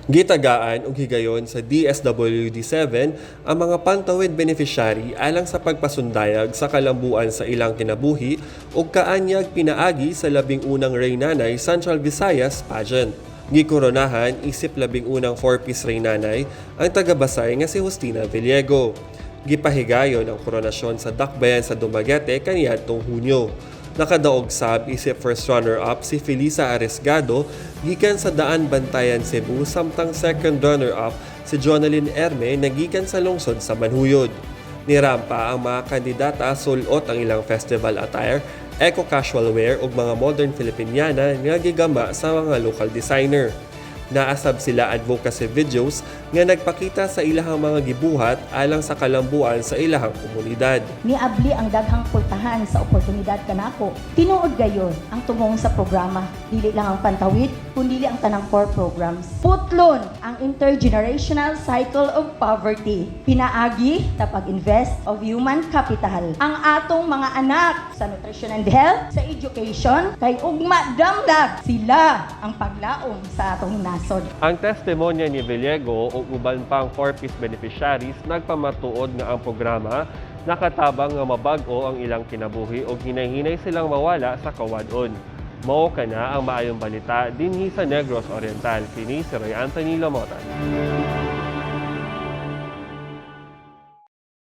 Gitagaan og higayon sa DSWD 7 ang mga Pantawid beneficiary alang sa pagpasundayag sa kalambuan sa ilang kinabuhi ug kaanyag pinaagi sa 11 na Raynanay Central Visayas Pageant. Gikoronahan isip 11 na 4-piece Raynanay ang taga-Basay nga si Justina Villego. Gipahigayon ang koronasyon sa Dakbayan sa Dumaguete kaniadtong Hunyo. Nakadaog sab isip first runner-up si Felisa Aresgado gikan sa Daan Bantayan, Cebu, samtang second runner-up si Jonalyn Erme na gikan sa lungsod sa Manjuyod. Nirampa ang mga kandidata sulot ang ilang festival attire, eco casual wear ug mga modern Filipiniana nga gigama sa mga local designer. Naa sab sila advocacy videos nga nagpakita sa ilahang mga gibuhat alang sa kalambuan sa ilahang komunidad. Niabli ang daghang pultahan sa oportunidad kanako. Tinuod gayon ang tumong sa programa. Dili lang ang Pantawid, kundi ang tanang core programs. Putlon ang intergenerational cycle of poverty. Pinaagi sa pag-invest of human capital. Ang atong mga anak sa nutrition and health, sa education, kay ugma damlag sila ang paglaom sa atong nasod. Ang testimonya ni Villego ug uban pang 4-piece beneficiaries nagpamatuod nga ang programa nakatabang nga mabag-o ang ilang kinabuhi ug hinay-hinay silang mawala sa kawad-on. Mao kana ang maayong balita dinhi sa Negros Oriental. Kini si Roy Anthony Lamotan.